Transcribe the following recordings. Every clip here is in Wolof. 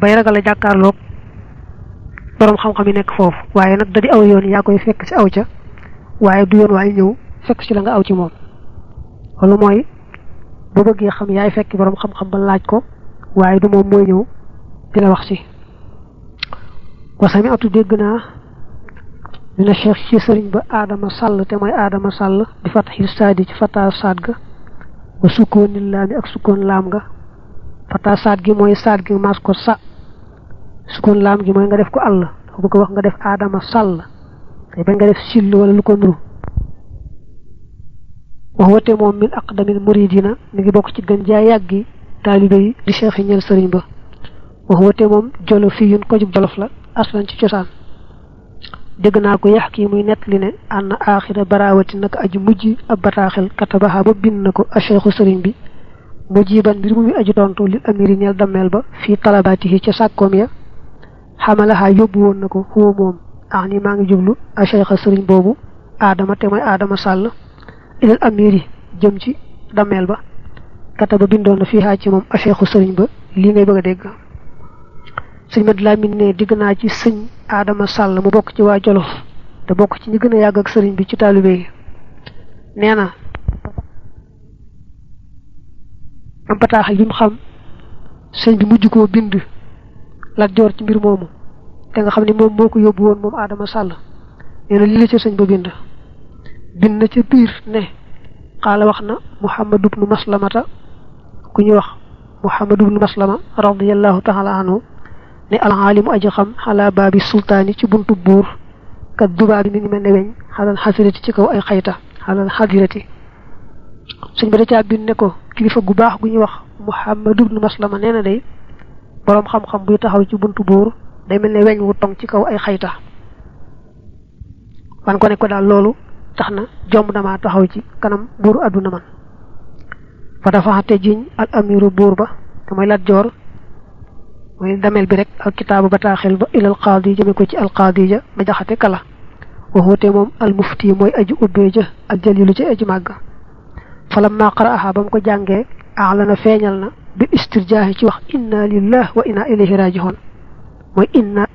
bay ragal jàkkaarloog borom xam-xam yi nekk foofu waaye nag da di aw yoon yaa koy fekk ci aw ca waaye du yoon waaye ñëw fekk ci la nga aw ci moom loolu mooy bu bëggee xam yaay fekk borom xam-xam ba laaj ko waaye du moom mooy ñëw di la wax ci wasami atu dégg naa dina cheikh ci sëriñ ba Adama Sall te mooy Adama Sall di fataxil saadi ci fata saad ga wa sukkoonil laami ak sukkoon laam ga fata saad gi mooy saad gi maas ko sa sukkoon laam gi mooy nga def ko àll dafa bëgg wax nga def Adama Sall te bañ nga def sill wala lu ko nuru wax wate moom min aqdamil muridina mi ngi bokk ci gën jaa yàggi taalibe yi di cheikh yi ñeel sëriñ ba wax wate moom jolo fi yun ko jug jolof la aslan ci cosaan dégg naa ko yax kii muy nettali ne ànd aaxira barawati naka aju mujj ab bataaxel katabaxa ba bind na ko a cheikhu sëriñ bi mujiban mbir mu muy aju tontu lil amiri ñeel dammeel ba fii talabaatihi ca sàkkoom ya xamalaxaa yóbbu woon na ko huwa moom ax ni maa ngi jublu a cheikha sëriñ boobu Adama te mooy Adama Sall ilal amiri jëm ci dammeel ba kataba bindoon na fii xaa ci moom a cheikhu sëriñ ba lii ngay bëgg a dégg sëñ Mad Lamin ne digg naa ci sëñ Adama Sall mu bokk ci waa Jolof te bokk ci ñi gën a yàgg ak sëriñ bi ci taalibe yi nee na am bataaxal yi mu xam sëñ bi mujj koo bind Lat Joor ci mbir moomu te nga xam ne moom moo ko yóbbu woon moom Adama Sall nee na li la ca sëñ ba bind na ca biir ne xaala wax na Muhammadu bnu Maslamata ku ñuy wax Muhammadu bnu Maslama radiyallahu taala anhu ne alxaalimu aji xam xalaa baabi sultaani ci buntu buur kat dubaa bi mi ngi mel ne weñ xalal xadirati ci kaw ay xayta xalal xadirati sëñ ba da caa bind ne ko kilifa gu baax gu ñuy wax Muhammadu bnu Maslama nee na day boroom xam-xam buy taxaw ci buntu buur day mel ne weñ wu tong ci kaw ay xayta wan ko ne ko daal loolu tax na jomb damaa taxaw ci kanam buuru àdduna man fa dafa te jiñ al amiru buur ba te mooy Lat Joor mooy damel bi rek al kitaabu bataaxel ba ilal qaadi jëme ko ci al qaadi ja ba jaxate kala waxoote moom al mufti mooy aju ubbee ja al jalilu ci aju màgg falam maa qara'aha ba mu ko jàngee a'lana feeñal na bi istirjaahi ci wax inna lillahi wa inna ilayhi raji'un mooy inna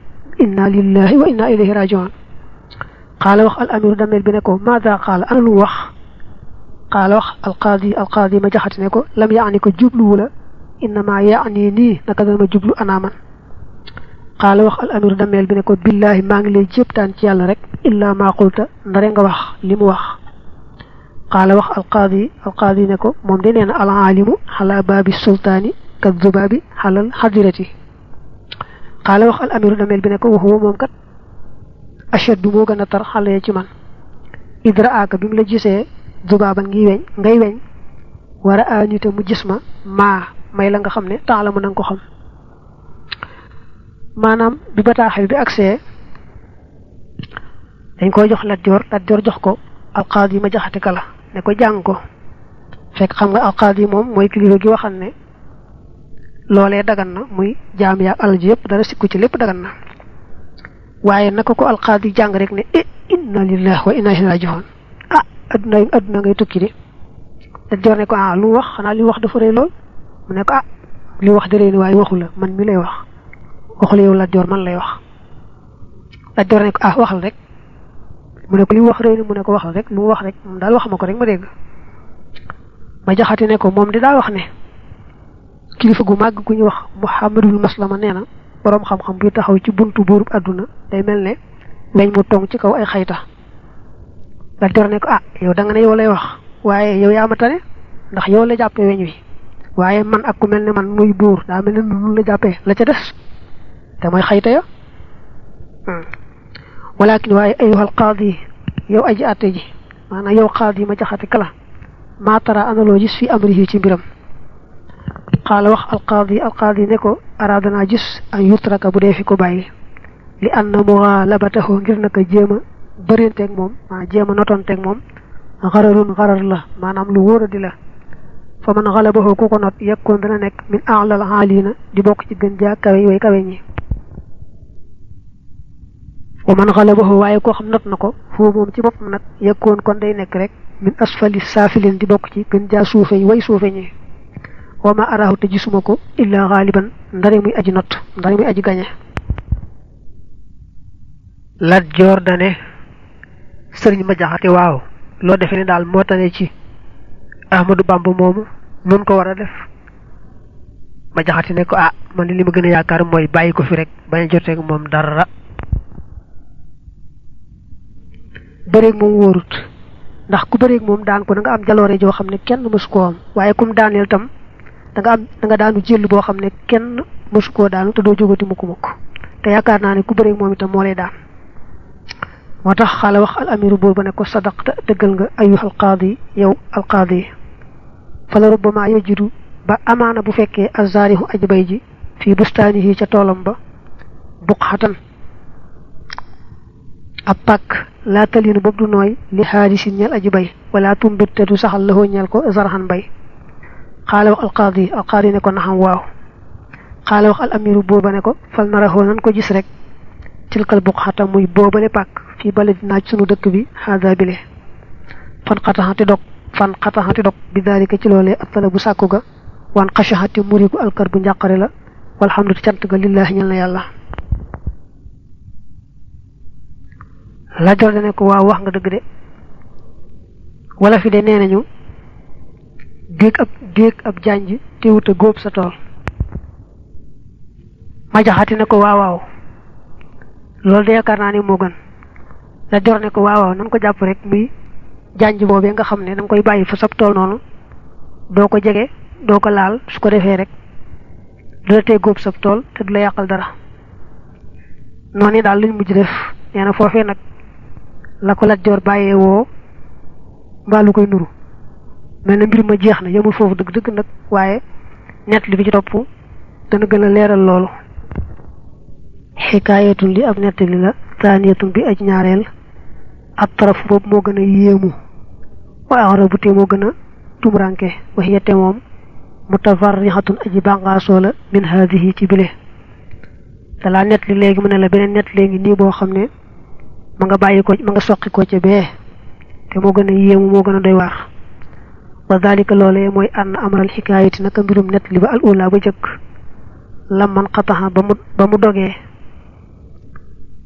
lillahi wa inna ilayhi raji'un qaala wax al amiru damel bi ne ko maada qaala ana lu wax qaala wax al qaadi ma jaxate ne ko lam yaani ko jubluwu la innama yaani nii naka dama jublu anaaman qaala wax al amiru dameel bi ne ko billaahi maa ngi lay jéptaan ci yàlla rek illaa maa qulta ndare nga wax li mu wax qaala wax al qaadi ne ko moom de nee na al aalimu xalaa baabi sultaani kat zubaabi xalal xadirati qaala wax al amiru dameel bi ne ko waxuwa moom kat ashaddu moo gën a tar xale ci man idraaka bi mu la gisee zubaaban ngay weñ war a aanite mu gis ma may la nga xam ne temps la mën nga ko xam maanaam bi bataaxel bi agsee dañ koy jox Lat Joor jox ko alqaadi ma jaxate kala ne ko jàng ko fekk xam nga alqaadi moom mooy kilifa gi waxal ne loolee dagan na muy jaam yaa alal ji yëpp dara sikku ci lépp dagan na waaye naka ko alqaadi jàng rek ne inna lillahi wa inna ilayhi raji'un adduna ngay tukki de Lat Joor ne ko lu wax xanaa li wax dafa rëy lool mu ne ko li wax dëree ni waaye waxu la man mi lay wax waxu la yow Lat Joor man lay wax Lat Joor ne ko waxal rek mu ne ko li wax rëy ni mu ne ko waxal rek lu mu wax rek moom daal wax ma ko rek ma dégg ma jaxati ne ko moom di daa wax ne kilifa gu màgg gu ñu wax Muhammadul Maslama nee na boroom xam-xam buy taxaw ci buntu buurub àdduna day mel ne weñ mu tong ci kaw ay xayta Lat Joor ne ko yow da nga ne yow lay wax waaye yow yaa ma tane ndax yow la jàppee weñ wi waaye man ak ku mel ne man muy buur daa mel ne nun la jàppee la ca des te mooy xayta ya walakin waaye ayyuhal qaadi yow aji àtte ji maanaam yow qaadi ma jaxate kala maa tara analoo gis fi amrihi ci mbiram qaala wax alqaadi ne ko aradanaa gis an yutraka bu dee fi ko bàyyi li anna mughalabatahu ngir naka jéem a bërinteeg moom maanaam jéem a notonteeg moom xarar la maanaam lu wóor a di la fa man xalabahu ku ko not yekkoon dana nekk min a'lal aalina di bokk ci gën jaa kawe way kawe ñi wa man xalabahu waaye koo xam not na ko foofu moom ci boppam nag yekkoon kon day nekk rek min asfali saafilin di bokk ci gën jaa suufe yi way suufe ñi wa ma arahu te gisuma ko illa ghaliban ndare muy aji not ndare muy aji gañe. Lat Joor dane sëriñ ma jaxate waaw loo defe ne daal moo tane ci Ahmadu Bamba moomu nun ko war a def. ma jaxate ne ko man li ma gën a yaakaar mooy bàyyi ko fi rek bañ a joteeg moom dara. bëreeg moom wóorut ndax ku bëreeg moom daan ko da nga am jaloore joo xam ne kenn mësu koo am waaye kum daaneel tam da nga daanu jël boo xam ne kenn mësu koo daanu te doo jógati mukk te yaakaar naa ne ku bëreeg moom itam moo lay daan. moo tax xaala wax al amiru buur ba ne ko sadaqta dëggal nga ayyuhal qaadi yow al qaadi fala rubbama yajidu ba amaana bu fekkee azzaarihu aji bay ji fii bustaanihi ca toolam ba buqxatan ab pàkk laa talinu boobu du nooy li xaadisin ñeel aji bay wala tumbit te du saxal la ñeel ko zarxan bay. xaala wax alqaadi ne ko naxam waaw. xaala wax al amiru buur ba ne ko fal naraxoo nan ko gis rek tilkal buqxata muy boobale pàkk fii bale dinaaj sunu dëkk bi xaada bile fan xataxati dog bi daalika ci loolee ab tala bu sàkku ga wan xasaxati murigu alkar bu njàqare la walhamdu cant ga lillaahi ñel na yàlla. Lat Joor dane ko waaw wax nga dëgg de wala fi de nee nañu déeg ab janj teewut a góob sa tool. ma jaxati ne ko waaw loolu de yaakaar naa ne moo gën. Lat Joor ne ko waaw nan ko jàpp rek muy janj boobee nga xam ne danga koy bàyyi fa sab tool noonu doo ko jege doo ko laal su ko defee rek du la tee góob sab tool te du la yàqal dara. noonu daal luñ mujj def nee na foofee nag la ko Lat Joor bàyyee woo mbaa lu koy nuru mel na mbir ma jeex na yemul foofu dëgg nag waaye nett li bi ci topp dana gën a leeral loolu. xikaayatun li ab nettali la taaniyatun bi aj ñaareel ab taraf boobu moo gën a yéemu waaye arabu te moo gën a tumranke wax yette moom mutafarrixatun aji bànqaasoo la min haadihi ci bile. dalaa nett li léegi mu ne la beneen nett léegi nii boo xam ne ma nga soqi ko ca bee te moo gën a yéemu moo gën a doy waar. wa dalika loolee mooy ànn amral xikaayati naka mbirum nett li ba al ula ba jëkk lam man xataxa ba mu dogee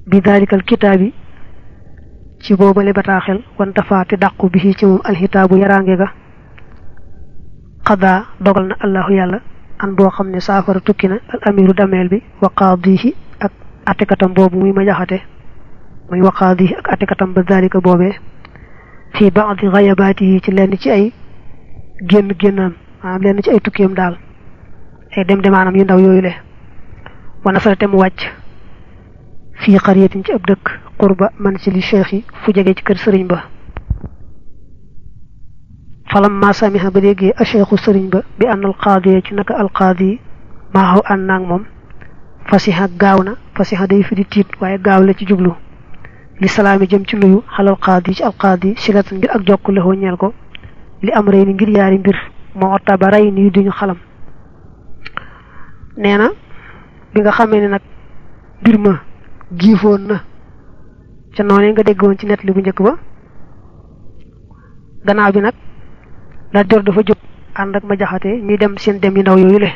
bi dalikal kitaabi ci boobale bataaxel wanta faate dàqu bi ci moom alxitaabu yaraange ga xadaa dogal na allahu yàlla an boo xam ne saafara tukki na al amiru dameel bi wa qaadihi ak attekatam boobu muy ma jaxate muy wa qaadihi ak attekatam ba dalika boobee fii baadi gayabaatihi ci lenn ci ay génnam maanaam lenn ci ay tukkeem daal ay dem-demaanam yu ndaw yooyu le wana sarate mu wàcc fii xariyatin ci ab dëkk qurba mansili cheikh yi fu jege ci kër sëriñ ba. falam ma samiha ba déggee a cheikhu sëriñ ba bi ànd alqaadi ci naka alqaadi maaxaw ànd naag moom fasiha gaaw na fasiha day fi di tiit waaye gaaw la ci jublu li salaami jëm ci nuyu xalal qaadi ci alqaadi silatan ngir ak jokk lexoo ñeel ko li am rey ni ngir yaari mbir moo ottaba rey ni duñu xalam. nee na bi nga xamee ne nag mbir ma giifoon na ca noonu nga déggoon ci nett li bu njëkk ba gannaaw bi nag Lat Joor dafa jóg ànd ak ma jaxate ñuy dem seen dem yu ndaw yooyu le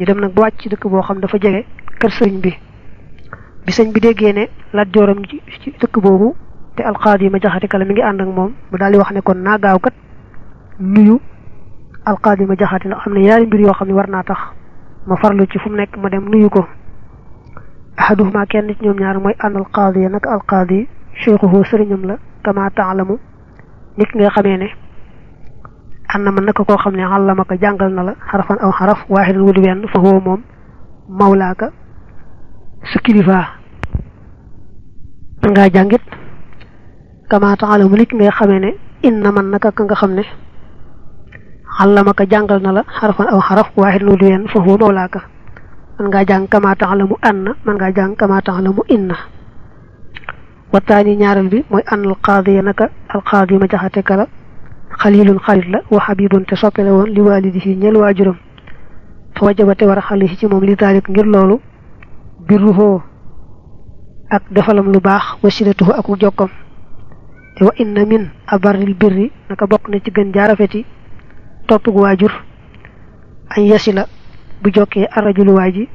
ñu dem nag ba wàcc ci dëkk boo xam dafa jege kër sëriñ bi sëñ bi déggee ne Lat Jooram ci dëkk boobu te alqaadi ma jaxate kala mi ngi ànd ak moom mu daal di wax ne kon naa gaaw kat nuyu alqaadi ma jaxate ndax am na yaari mbir yoo xam ne war naa tax ma farlu ci fu mu nekk ma dem nuyu ko. ahaduhuma kenn ci ñoom ñaar mooy ànd alqaadi ya nag alqaadi cheikhuhu sëriñam la kama taalamu nit nga xamee ne ànd na man naka koo xam ne àllama ko jàngal na la xarafan aw xaraf waaxidan wudu wenn fa huwa moom mawlaaka sa kilifa ngaa jàngit kama taalamu nit nga xamee ne inna man naka ka nga xam ne àllama ko jàngal na la xarafan aw xaraf waaxidan wudu wenn fa huwa mawlaaka man ngaa jàng kama taalamu anna man ngaa jàng kama taalamu inna. wataani ñaareel bi mooy ànd alqaadi naka alqaadi ma jaxate kala xalilun xarit la wa xabibun te soppele woon li waalidihi ñeel waajuram fa wajaba te war a xale ci moom li daalik ngir loolu birruhoo ak defalam lu baax wasilatuhu ak jokkam te wa inna min abarril birri naka bokk na ci gën jaarafeti toppug waajur an yasila bu jokkee arrajulu waaji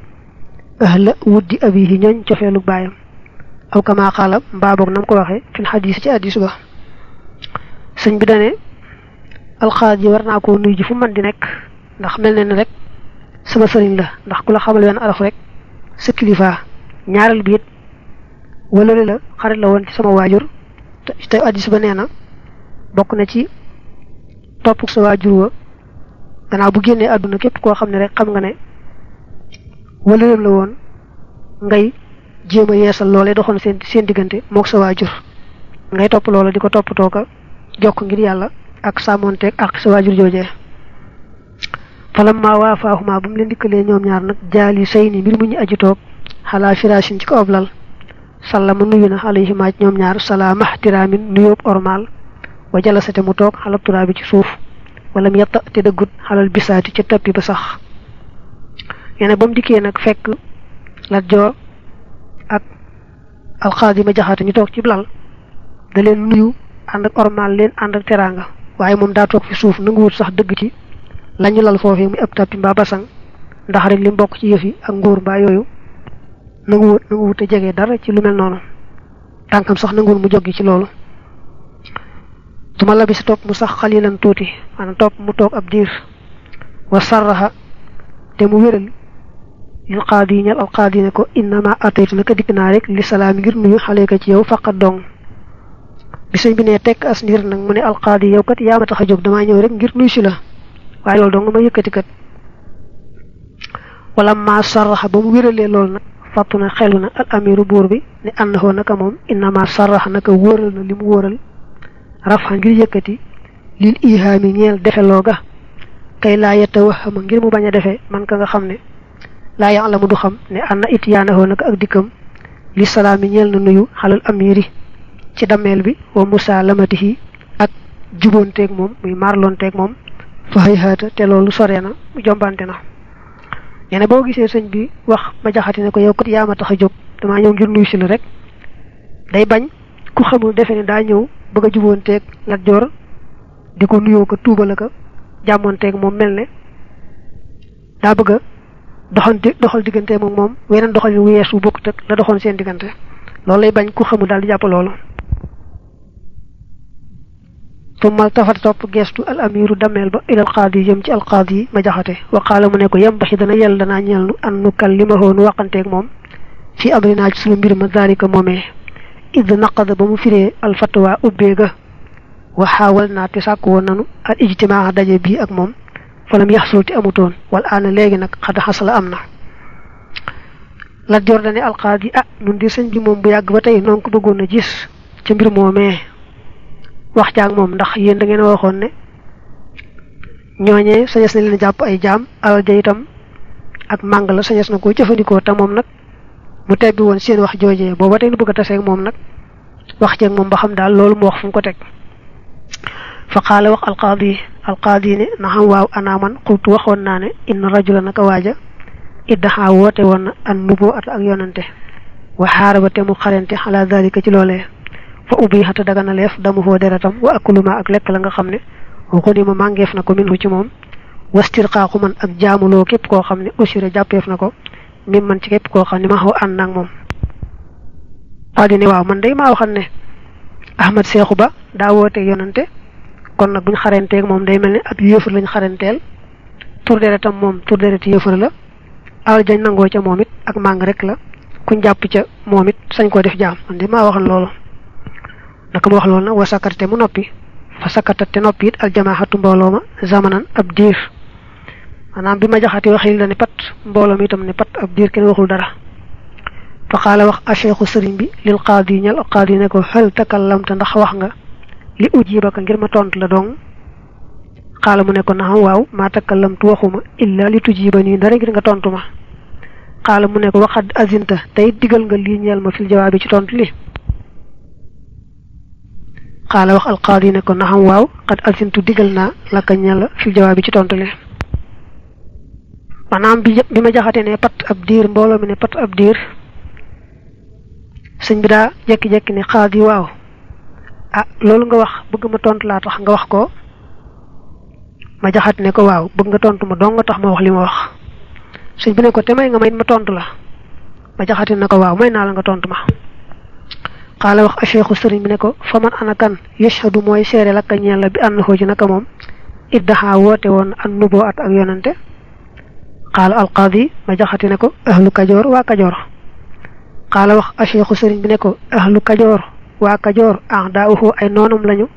ahla wuddi abihi ñooñ cofeelu baayam aw kama xaala mbaa boog nam ko waxee fil xadis ci hadiis ba sëñ bi dane alxaadi war naa koo nuyu ji fu man di nekk ndax mel ne rek sama sëriñ la ndax ku la xamal wenn araf rek sa kilifa ñaareel bi it wala la xarit la woon ci sama waajur te hadiis ba nee na bokk na ci topp sa waajur wa gannaaw bu génnee àdduna képp koo xam ne rek xam nga ne wala la woon ngay jéem a yeesal loolee doxoon seen diggante mook sa waajur ngay topp loola di ko toppatoo ko jokk ngir yàlla ak sàmmonteeg ak sa waajur joojee falamma waafaahuma bu mu leen dikkalee ñoom ñaar nag jaali say ni mbir mu ñu aju toog xalaa firaasin ci ko ab lal sallama nuyu na alayhima ñoom ñaar salaama ihtiraamin nuyóob ormal wa jalasate mu toog xalab turaabi ci suuf wala mu yetta te dëggut xalal bisaati ca tappi ba sax yene ba mu dikkee nag fekk Lat Joor ak alxaadi ma jaxate ñu toog ci lal da leen nuyu ànd ak ormal leen ànd ak teraanga waaye moom daa toog fi suuf nanguwut sax dëgg ci lañu lal foofee muy ab tappi mbaa basang ndax rek li mbokk ci yëf yi ak nguur mbaa yooyu nanguwut te jege dara ci lu mel noonu tànkam sax nanguwut mu joggi ci loolu tuma la bi si topp mu sax xalilan tuuti maanaam topp mu toog ab diir wa sarraxa te mu wéral lil qaadi ñal al qaadi ne ko innama ataytu naka dikk naa rek li salaam ngir nuyu xale ko ci yow faqat dong bi sëñ bi ne tekk as ndiir nag mu ne al qaadi yow kat yaa ma tax a jóg damaa ñëw rek ngir nuyu si la waaye loolu dong ma yëkkati kat wala ma sarraxa ba mu wéralee loolu nag fàttu na xelu na al amiru buur bi ne àndahoo naka moom innama sarraxa naka wóoral na li mu wóoral rafa ngir yëkkati lil ihaami ñeel defeloo ga kay laa yetta waxama ngir mu bañ a defee man ka nga xam ne laa ya'lamu du xam ne ànd na it yaanahoo naka ak dikkam li salaami ñeel na nuyu xalal amiri ci dameel bi wa musaalamatihi ak juboonteeg moom muy marloonteeg moom fa xëy xaata te loolu sore na jombante na ñene boo gisee sëñ bi wax ma jaxati ne ko yow kat yaa ma tax a jóg damaa ñëw ngir nuyu si la rek day bañ ku xamul defe ne daa ñëw bëgg a juboonteeg Lat Joor di ko nuyoo ko tuubala ko jàmmoonteeg moom mel ne daa bëgg a doxal diggante moom weneen doxalin wu yees wu bokkut ak la doxoon seen diggante loolu lay bañ ku xamul daal di jàpp loolu tumal tafat topp gestu al amiru dameel ba ilal qaadi jëm ci al qaadi ma jaxate wa qaala mu ne ko yem baxi dana yell danaa ñeel nu an nu kallimahu nu waqanteeg moom fi amrinaa ci sunu mbir ma zaalika moomee id naqada ba mu firee al fatwa ubbeega wa xaawal naa te sàkk woon nanu al ijtimaa daje bii ak moom falam yaxsul te amutoon wal aana léegi nag xada xasala am na Lat Joor dane al qaadi nun di sëñ bi moom bu yàgg ba tey noonu ko bëggoon a gis ca mbir moomee wax jaag moom ndax yéen da ngeen waxoon ne ñooñee sañes na leen jàpp ay jaam alal ja itam ak màng la sañes na ko jëfandikoo te moom nag mu tebbi woon seen wax joojee booba tey nu bëgg a taseeg moom nag wax jeeg moom ba xam daal loolu mu wax fu mu ko teg fa qaala wax alqaadi ne na xam waaw anaaman xultu waxoon naa ne inna rajula naka waaja iddaxaa woote woon na an nuboo at ak yonante wa xaaraba te mu xarante xalaa dalika ci loolee fa ubbi xata dagana leef damu foo deretam wa akuluma ak lekk la nga xam ne xunima màngeef na ko minhu ci moom wastirqaaku man ak jaamuloo képp koo xam ne usira jàppeef na ko mim man ci képp koo xam ne ma xaw ànd naag moom qaadi ne waaw man day maa waxan ne Ahmad Seexu Ba daa woote yonante kon nag buñ xaranteeg moom day mel ne ab yëfër lañ xaranteel tur deretam moom tur dereti yëfër la alal jañ nangoo ca moom it ak màng rek la kuñ jàpp ca moom it sañ koo def jaam man de maa waxan loolu naka mu wax loolu nag wa sakkarte mu noppi fa sakkatat te noppi it aljamaaxatu mbooloo ma zamanan ab diir maanaam bi ma jaxati waxil la ne pat mbooloo mi itam ne pat ab diir kenn waxul dara fa xaala wax a cheikhu sëriñ bi lil qaadi ñal qaadi ne ko hal takallamta ndax wax nga li ujibaka ngir ma tontu la dong xaala mu ne ko naxam waaw maa takallamtu waxuma illa li tujiba nii dara ngir nga tontu ma xaala mu ne ko waxad azinta tey digal nga lii ñeel ma fil jawaabi ci tontu li xaala wax alqaadi ne ko naxam waaw xad azintu digal naa laka ñeel la fil jawaabi ci tontu li maanaam bi ma jaxate ne pat ab diir mbooloo mi ne pat ab diir sëñ bi daa jekki-jekki ne qaadi waaw loolu nga wax bëgg ma tontu laa tax nga wax ko ma jaxate ne ko waaw bëgg nga tontu ma dong nga tax ma wax li ma wax sëñ bi ne ko te may nga may ma tontu la ma jaxate ne ko waaw may naa la nga tontu ma xaala wax acheikhu sëriñ bi ne ko fa man ana kan yashhadu mooy seere la ka ñeel la bi annahu ji naka moom iddaha woote woon an nuboo at ak yonante xaala alqaadi ma jaxate ne ko ahlu kajoor waa kajoor xaala wax acheikhu sëriñ bi ne ko ahlu kajoor waa kajoor a'daa'uhu ay noonam lañu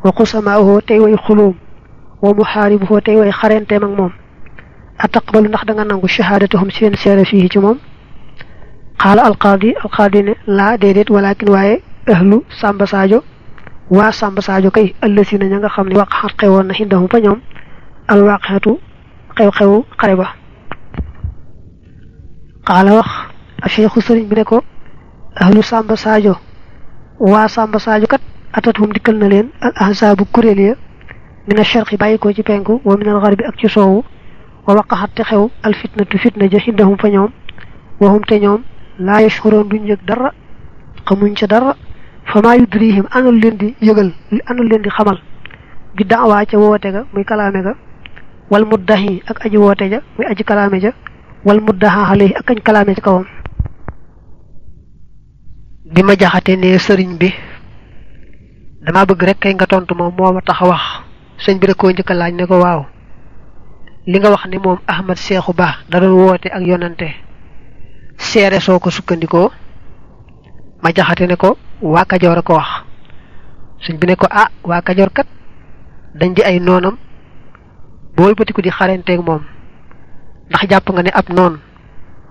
wa xusamaa'uhu tey way xuluum wa muhaaribuhu tey way xarenteem ak moom ataqbalu ndax da nga nangu shahaadatuhum seen seere fii ci moom xaala alqaadi ne laa déedéet walakin waaye ahlu Samba Sadio waa Samba Sadio kay ëllësina ña nga xam ne waqaxat xewoon na xindahum fa ñoom alwaqixatu xew-xewu xare ba xaala wax a cheikhu sëriñ bi ne ko ahlu Samba Sadio waa Samba Sadio kat atathum dikkal na leen al ahzaabu kuréel ya min al sharqi bàyyi ko ci penku wa min al garbi ak ci soowu wa waqaxat te xew al fitnatu fitna ja xindahum fa ñoom waxum te ñoom laa yashkuroon duñ yëg dara xamuñ ca dara fa maa yudrihim anul leen di yëgal anul leen di xamal bi daawaa ca woote ga muy kalaame ga wal muddahi ak aji woote ja muy aji kalaame ja wal muddaha alayhi ak añ kalaame ci kawam bi ma jaxate ne sëriñ bi dama bëgg rek kay nga tontu moom moo ma tax a wax sëñ bi rek koo njëkk a laaj ne ko waaw li nga wax ni moom Ahmad Seexu Ba da doon woote ak yonante seere soo ko sukkandikoo ma jaxate ne ko waa Kajoor a ko wax sëñ bi ne ko ah waa Kajoor kat dañ di ay noonam booy bëtiku di xarenteeg moom ndax jàpp nga ne ab noon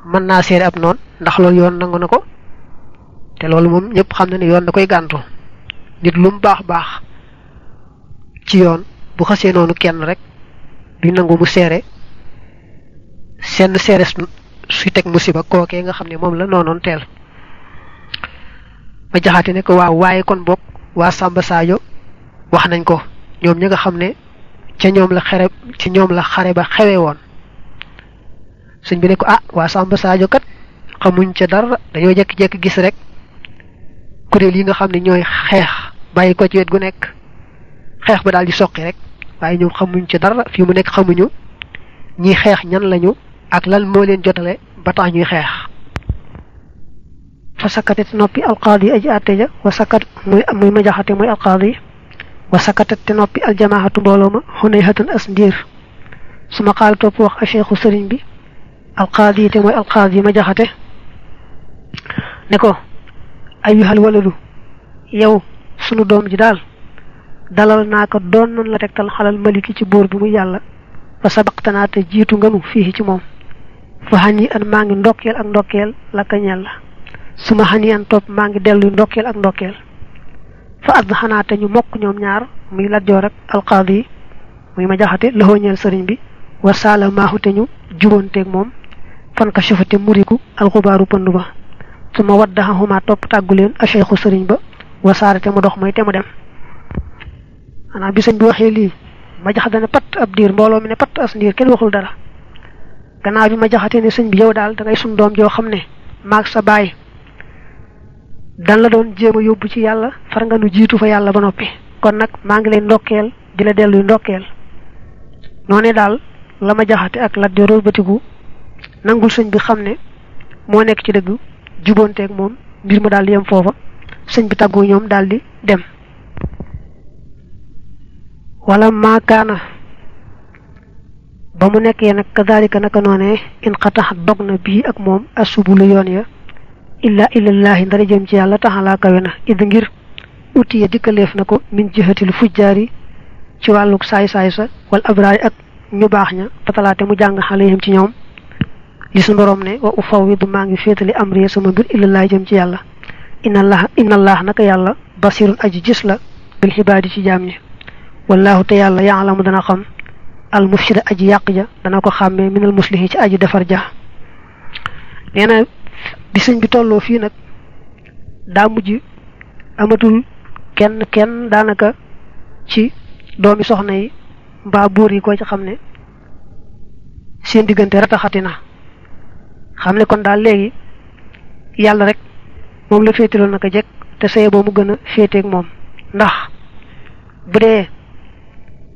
mën naa seere ab noon ndax loolu yoon nangu na ko te loolu moom ñëpp xam na ne yoon da koy gàntu nit lu mu baax baax ci yoon bu xasee noonu kenn rek du nangu mu seere seen seere suy teg musiba kookee nga xam ne moom la noonoon teel ma jaxate ne ko waaw waaye kon boog waa Samba Sadio wax nañ ko ñoom ñi nga xam ne ca ñoom la xare ba xewee woon sëñ bi ne ko ah waa Samba Sadio kat xamuñ ca dara dañoo jekki-jekki gis rek kuréel yi nga xam ne ñooy xeex bàyyi ko ci wet gu nekk xeex ba daal di soqi rek waaye ñoom xamuñ ca dara fii mu nekk xamuñu ñi xeex ñan lañu ak lan moo leen jotale ba tax ñuy xeex fa sakkatet noppi alqaadi aji àtte ja wa sakkat muy ma jaxate muy alqaadi wa sakkatet te noppi aljamaahatu mbooloo ma xunay xatan as ndiir su ma xaal topp wax a cheikhu sëriñ bi alqaadi te mooy alqaadi ma jaxate ne ko ayyuhal waladu yow sunu doom ji daal dalal naa ko doon nan la tegtal xalal maliki ci buur bi muy yàlla fa sabaqtanaa te jiitu nganu fii ci moom fa xani an maa ngi ndokkeel ak ndokkeel la ka ñeel la suma xani an topp maa ngi dellu ndokkeel ak ndokkeel fa add xanaa te ñu mokk ñoom ñaar muy Lat Joor ak alqaadi muy ma jaxate loxoo ñeel sëriñ bi wa saala maaxu te ñu juboonteeg moom fan ka sufate muriku alxubaaru pënd ba su ma waddaxahuma topp tàggu leen a cheikhu sëriñ ba wa saara te mu dox mooy te mu dem xanaa bi sëñ bi waxee lii ma jaxate ne pat ab diir mbooloo mi ne pat as ndiir kenn waxul dara gannaaw bi ma jaxate ne sëñ bi yow daal da ngay sun doom joo xam ne maag sa baay dan la doon jéem a yóbbu ci yàlla far nga nu jiitu fa yàlla ba noppi kon nag maa ngi lay ndokkeel di la delluy ndokkeel noone daal la ma jaxate ak Lat Joor batigu nangul sëñ bi xam ne moo nekk ci dëgg juboonteeg moom mbir ma daal di yem foofa sëñ bi tàggu ñoom daal di dem wala maakaana ba mu nekkee nag kadalika naka noonee in xatax dog na bii ak moom asubulu yoon ya illa illallaahi ndara jëm ci yàlla taxalaa kawe na id ngir utiya dikkaleef na ko min jihatil fujjaari ci wàlluk saay-saay sa wal abraari ak ñu baax ña fatalaate mu jàng xaleyhim ci ñoom li su borom ne wa ufawwidu maa ngi féetali amri sama mbir illallaahi jëm ci yàlla inna allah naka yàlla basirun aji gis la bil xibaadi ci jaam ñi wallahu te yàlla yaalamu dana xam al mufsida aji yàq ja dana ko xàmmee minal muslihi ci aji defar ja nee na bi sëñ bi tolloo fii nag daa mujj amatul kenn daanaka ci doomi soxna yi mbaa buur yi ko ci xam ne seen diggante rataxati na xam ne kon daal léegi yàlla rek moom la féeteloon naka jekk te saye boo mu gën a féeteeg moom ndax bu dee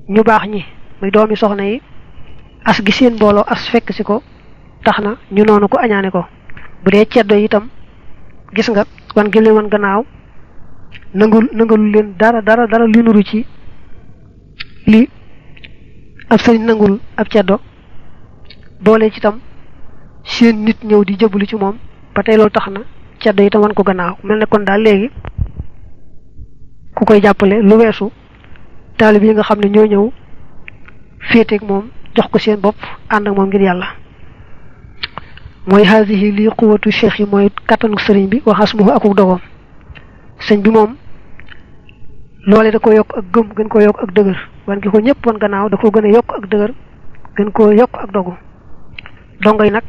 ñu baax ñi muy doomi soxna yi as gi seen mbooloo as fekk si ko tax na ñu noonu ko añaane ko bu dee ceddo itam gis nga wan gi leen wan gannaaw nangul leen dara li nuru ci li ab sëriñ nangul ab ceddo boole ci itam seen nit ñëw di jëblu ci moom ba tey loolu tax na ceddo itam wan ko gannaaw mel ne kon daal léegi ku koy jàppale lu weesu taalib yi nga xam ne ñoo ñëw féeteeg moom jox ko seen bopp ànd ak moom ngir yàlla mooy haasihi lii quwatu cheikh yi mooy kattanu sëriñ bi waxas mu akuk dogoom sëñ bi moom loole da ko yokk ak gëm gën ko yokk ak dëgër wan gi ko ñëpp wan gannaaw da ko gën a yokk ak dëgër gën koo yokk ak dogu dongo yi nag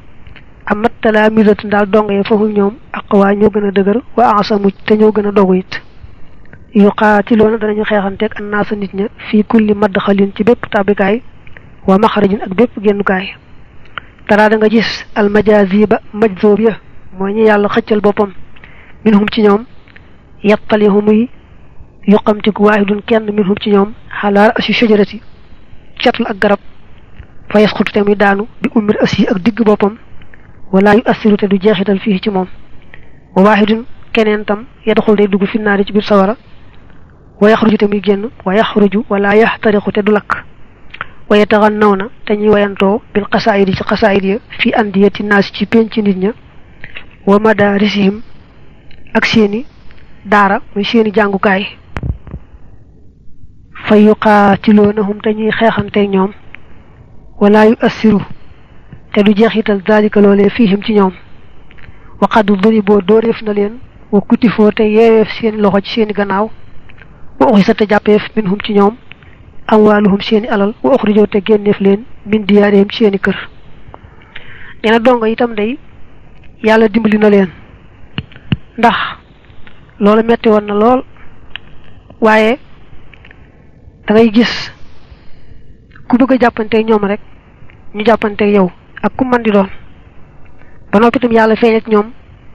amat talaamisatu daal dongo yi foofu ñoom aqwa ñoo gën a dëgër wa asamu te ñoo gën a dogu it yuqaatiloona danañu xeexanteeg annaasa nit ña fii kulli madxalin ci bépp tàbbikaay wa maxarajin ak bépp génnukaay dara da nga gis almajaziba majzoob ya mooy ñi yàlla xëccal boppam minhum ci ñoom yattalihu muy yuqamtiku waahidun kenn minhum ci ñoom xalaar asi shajarati catul ak garab fa yasqutu te muy daanu bi ummir asi ak digg boppam wala yu assiru te du jeexital fii ci moom wa waahidun keneen tam yadxul day dugg fi naari ci biir sawara wa yaxruju te muy génn wa yaxruju wala yaxtariqu te du lakk wa yataxannawna te ñuy wayantoo bil xasaayid ci xasaayid ya fi andiyati naas ci penc nit ña wa madarisihim ak seeni daara muy seeni jàngukaay fa yuqaatiloonahum te ñuy xeexanteeg ñoom wala yu assiru te du jeexital daalika loolee fiihim ci ñoom wa qad duriboo dóoreef na leen wa kutifoo te yeeweef seeni loxo ci seeni gannaaw wa uxisa te jàppeef minhum ci ñoom amwaaluhum seeni alal wa uxrijoo te génneef leen min diyaarihim ci seeni kër nee na dongo itam day yàlla dimbali na leen ndax loolu metti woon na lool waaye da ngay gis ku bëgg a jàppanteeg ñoom rek ñu jàppanteeg yow ak ku mën di doon ba noppi itam yàlla feeñal ci ñoom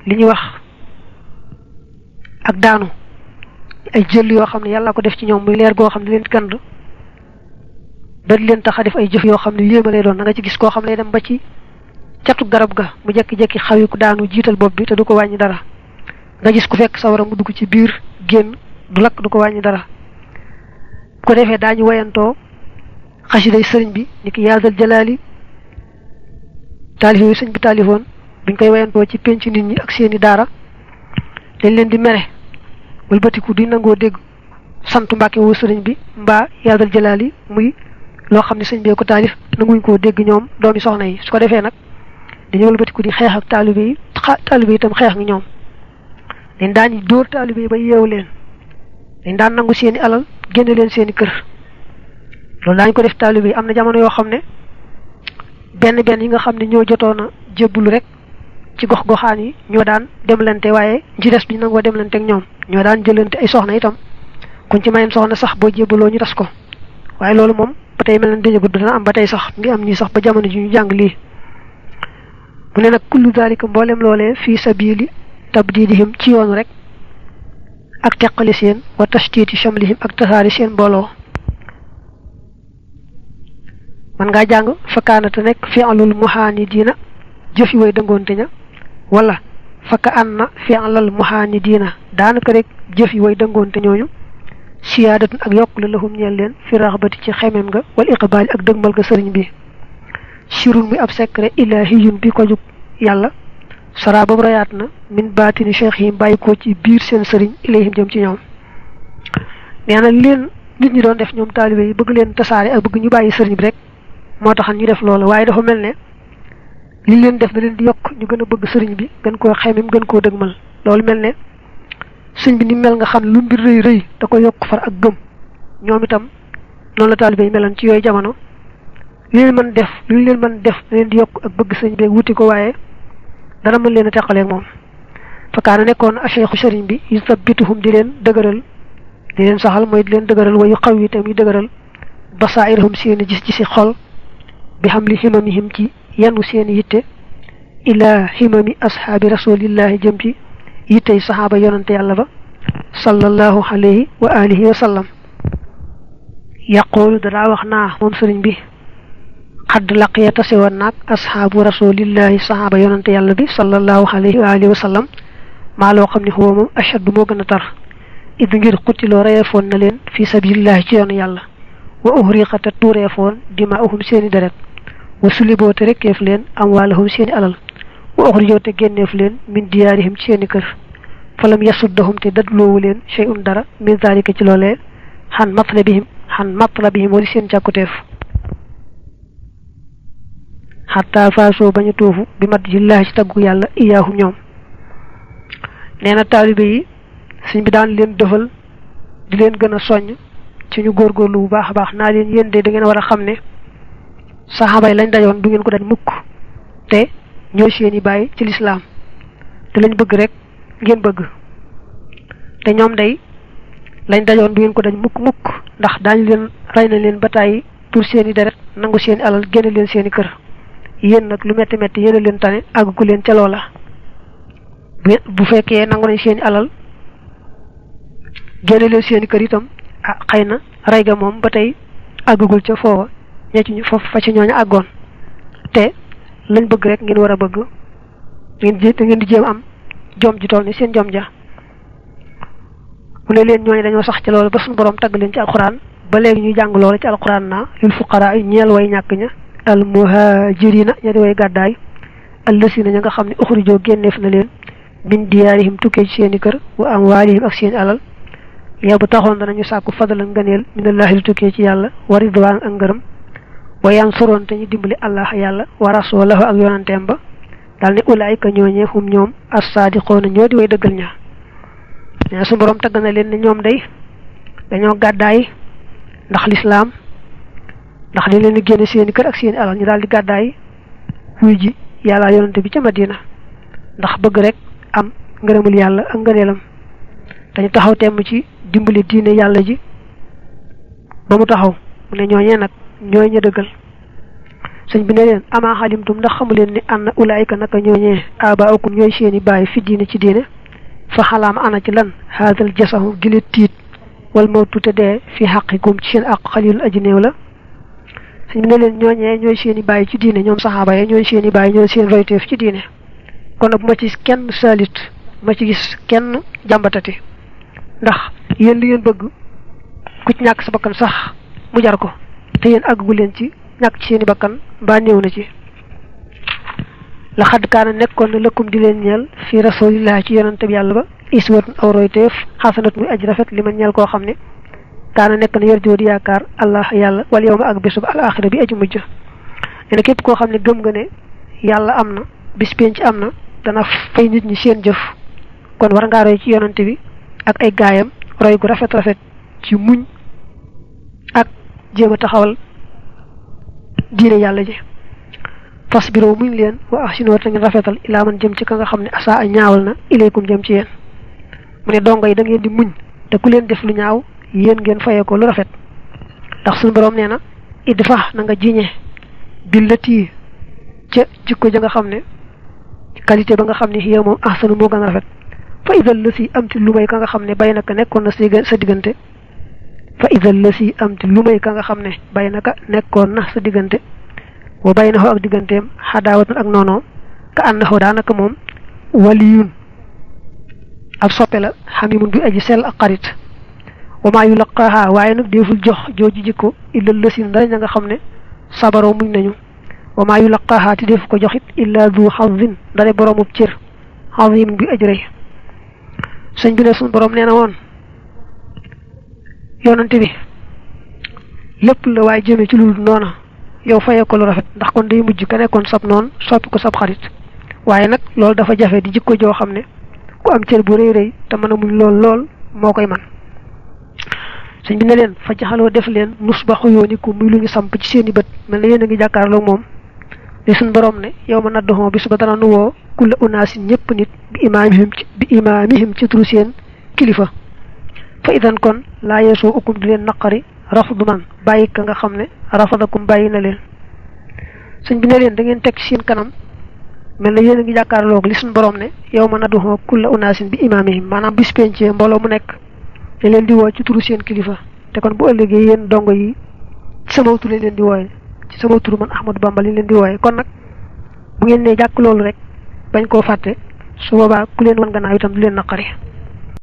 li ñuy wax ak daanu ay jël yoo xam ne yàlla ko def ci ñoom muy leer goo xam ne leen gand ba di leen tax a def ay jëf yoo xam ne yéema lay doon da nga ci gis koo xam ne dem ba ci catu garab ga mu jekki-jekki xawi ku daanu jiital bopp bi te du ko wàññi dara nga gis ku fekk sawara mu dugg ci biir génn du lakk du ko wàññi dara bu ko defee daañu wayantoo xasiday sëriñ bi ni ki yaadal jalaali taalif yooyu sëñ bi taalifoon buñ koy wayantoo ci penc nit ñi ak seeni daara dañ leen di mere wëlbatiku di nangoo dégg sant mbàkke woo sëriñ bi mbaa yaadal jalaali muy loo xam ne sëñ bee ko taalif nanguñ koo dégg ñoom doomi soxna yi su ko defee nag dañu wëlbatiku di xeex ak taalibe yi itam xeex ngi ñoom dañ daan dóor taalibe yi ba yeewu leen dañ daan nangu seeni alal génne leen seeni kër loolu daañu ko def taalibe yi am na jamono yoo xam ne benn yi nga xam ne ñoo jotoon a jébbulu rek ci gox-goxaan yi ñoo daan demlante waaye ci des bi nangoo demlante ak ñoom ñoo daan jëlante ay soxna itam kuñ ci mayeen soxna sax boo jébbaloo ñu tas ko waaye loolu moom ba tey mel na dañu gudd dana am ba tey sax ngi am ñi sax ba jamono ji ñu jàng lii mu ne nag kullu daalika mboolem loolee fii sabili tabdidihim ci yoonu rek ak teqali seen wa tashtiti shamlihim ak tasaari seen mbooloo man ngaa jàng fakkaanate nekk fi'lul muhaanidiina jëf yi way dëngoonte ña wala fakka anna fi'lal muhaanidiina daanaka rek jëf yi way dëngoonte ñooñu siyaadatun ak yokk la lahum ñeel leen fi raxbati ci xemem nga wal iqbaali ak dëgmal ga sëriñ bi sirun muy ab secret ilahiyun bi ko jug yàlla sara boobu rayaat na min baatini cheikh yi bàyyi ko ci biir seen sëriñ ilayhim jëm ci ñoom nee na leen nit ñi doon def ñoom taalibe yi bëgg leen tasaare ak bëgg ñu bàyyi sëriñ bi rek moo taxan ñu def loolu waaye dafa mel ne li leen def da leen di yokk ñu gën a bëgg sëriñ bi gën koo xemim gën koo dëgmal loolu mel ne sëñ bi ni mel nga xam lu mbir rëy rëy da ko yokk far ak gëm ñoom itam noonu la taalibe yi meloon ci yooyu jamono li leen mën def lu leen mën def da leen di yokk ak bëgg sëñ bi wuti ko waaye dana mën leen a teqaleeg moom fakkaana nekkoon a cheikhu sëriñ bi yusabbituhum di leen dëgëral di leen saxal mooy di leen dëgëral wayu xaw yi tam yi dëgëral basairahum seeni gis ci si xol bi xam li ximamihim ci yanu seeni yitte ila ximami ashaabi rasulillahi jëm ci yittey saxaaba yonante yàlla ba sallallahu alayhi wa alihi wa sallam yaqulu dara wax naa moom sëriñ bi xadd laqiya tase woon naag ashaabu rasulillahi sahaba yonante yàlla bi sallallahu alayhi wa alihi wa sallam maa loo xam ne huwa moom ashaddu moo gën a tar id ngir xutiloo reyefoon na leen fi sabilillahi ci yoonu yàlla wa uhriqata tuureefoon dimaahum seeni deret wa suliboo te rekkeef leen amwaalahum seeni alal wa uxrijoo te génneef leen min diyaarihim ci seeni kër falam yasuddahum te dadloowu leen shay'un dara min zalika ci loolee xan matlabihim wali seen càkkuteef xataa faasoo bañu tuufu bi mat jillahi ci taggu yàlla iyaahum ñoom nee na taalibe yi suñ bi daan leen dëfal di leen gën a soññ ci ñu góorgóorlu bu baax a baax naa leen yéen de da ngeen war a xam ne saxaaba yi lañ dajoon du ngeen ko daj mukk te ñoo seeni bàyyi ci lislaam te lañ bëgg rek ngeen bëgg te ñoom day lañ dajoon du ngeen ko daj mukk ndax daañu leen rey na leen ba tàyyi pour seeni deret nangu seeni alal génne leen seeni kër yéen nag lu metti metti yéen a leen tane àggu leen ca loola bu fekkee nangu nañ seeni alal génne leen seeni kër itam ah xëy na rey ga moom ba tey àggagul ca foofa foofu fa ci ñooñu àggoon te lañ bëgg rek ngeen war a bëgg ngeen di jéem am jom ji toll ni seen jom ja mu ne leen ñooñu dañoo sax ci loolu ba suñu borom tagg leen ci alquran ba léegi ñuy jàng loolu ci alquran naa lil fuqaraa yi ñeel way ñàkk ña al muhajirina ña di way gàddaay allasina ña nga xam ne uxrijoo génneef na leen min diyaarihim tukkee ci seeni kër wa amwaalihim ak seeni alal yow bu taxoon danañu sàkku fadala ngëneel minallahi lu tukkee ci yàlla wa ridwaan ak ngërëm wa yansuroon te ñu dimbali allah yàlla wa rasulahu ak yonanteem ba daal ne ulaayika ñooñee hum ñoom as-saadiqoona ñoo di way dëggal ña ne su borom tagg na leen ne ñoom day dañoo gàddaay ndax lislaam ndax li leen di génne seeni kër ak seeni alal ñu daal di gàddaay wuy ji yàlla yonante bi ca Madina ndax bëgg rek am ngërëmul yàlla ak ngëneelam dañu taxaw temm ci dimbali diine yàlla ji ba mu taxaw mu ne ñooñee nag ñooy ña dëggal sëñ bi ne leen ama xalimtum ndax xamu leen ni anna ulaayika naka ñooñee abaakum ñooy seeni bàyyi fi diine ci diine fa xalaama ana ci lan haadal jasahu gile tiit wal mawtu te dee fi xaqikum ci seen àq xalil aji néew la sëñ bi ne leen ñooñee ñooy seeni bàyyi ci diine ñoom saxaaba yi ñooy seeni bàyyi ñooy seen royteef ci diine kon nag bu ma ci kenn saalit ma ci gis kenn jàmbatati ndax yéen li ngeen bëgg ku ci ñàkk sa bakkan sax mu jar ko te yéen àggu leen ci ñàkk ci seeni bakkan mbaa néew na ci la xadd kaana nekkoon na lëkkum di leen ñeel fi rasulillah ci yonante bi yàlla ba iswatun aw royteef xasanat muy aj rafet li ma ñeel koo xam ne kaana nekk na yarjoo di yaakaar allah yàlla wal yawma ak bésub al axira bi aju mujj nee na képp koo xam ne gëm nga ne yàlla am na bis penc am na dana fay nit ñi seen jëf kon war ngaa roy ci yonante bi ak ay gaayam roy gu rafet rafet ci muñ ak jéem a taxawal diine yàlla ji fasbiroo muñ leen wa ahsinu te ngeen rafetal ilaa man jëm ci ka nga xam ne asa a ñaawal na ilaykum jëm ci yéen mu ne dongo yi da ngeen di muñ te ku leen def lu ñaaw yéen ngeen fayee ko lu rafet ndax suñu borom nee na idfa na nga jiñe billati ca jikko ja nga xam ne qualité ba nga xam ne yow moom ahsanu moo gën a rafet fa idal la si am ci lu may ka nga xam ne bay naka nekkoon na sa diggante fa idal la si am ci lu may ka nga xam ne bay naka nekkoon na sa diggante wa bay na xoo ak digganteem xadaawatan ak noonoo ka ànd na xoo daanaka moom waliyun ab soppe la xamimun bi aji sell ak xarit wa maa yulaqaaha waaye nag deeful jox jooju jikko illa lësin dara ña nga xam ne sabaroo muñ nañu wa maa yulaqaaha te deefu ko joxit illa du xazin dara boromub cër xazimun bi aji rëy sëñ bi ne suñu borom nee na woon yonante bi lépp la waaye jëmee ci lu noona yow fayee ko lu rafet ndax kon day mujj ka nekkoon sab noon soppi ko sab xarit waaye nag loolu dafa jafe di jikko joo xam ne ku am cër bu rëy rëy te mën a muñ lool moo koy man sëñ bi ne leen fa jaxaloo def leen nus ba xuyooni ku muy lu ñu samp ci seeni bët mel na yéen a ngi jàkkaarloo moom li suñ borom ne yow ma naddoxoo bi suba dana nuwoo kulla unaasin ñëpp nit bi imaamihim ci turu seen kilifa fa idan kon laa yeesoo ukum di leen naqari rafdu man bàyyi ka nga xam ne rafadakum bàyyi na leen sëñ bi ne leen da ngeen teg ci seen kanam mel na yéen a ngi jàkkaarloog li suñ borom ne yow ma naddoxoo kulla unaasin bi imaamihim maanaam bis pencee mbooloo mu nekk te leen di woo ci turu seen kilifa te kon bu ëllëgee yéen dongo yi ci sama tur leen di wooye ci sama tur man Ahmadou Bamba leen di wooye kon nag bu ngeen ne jàkk loolu rek bañ koo fàtte su boobaa ku leen wan gannaaw itam du leen naqari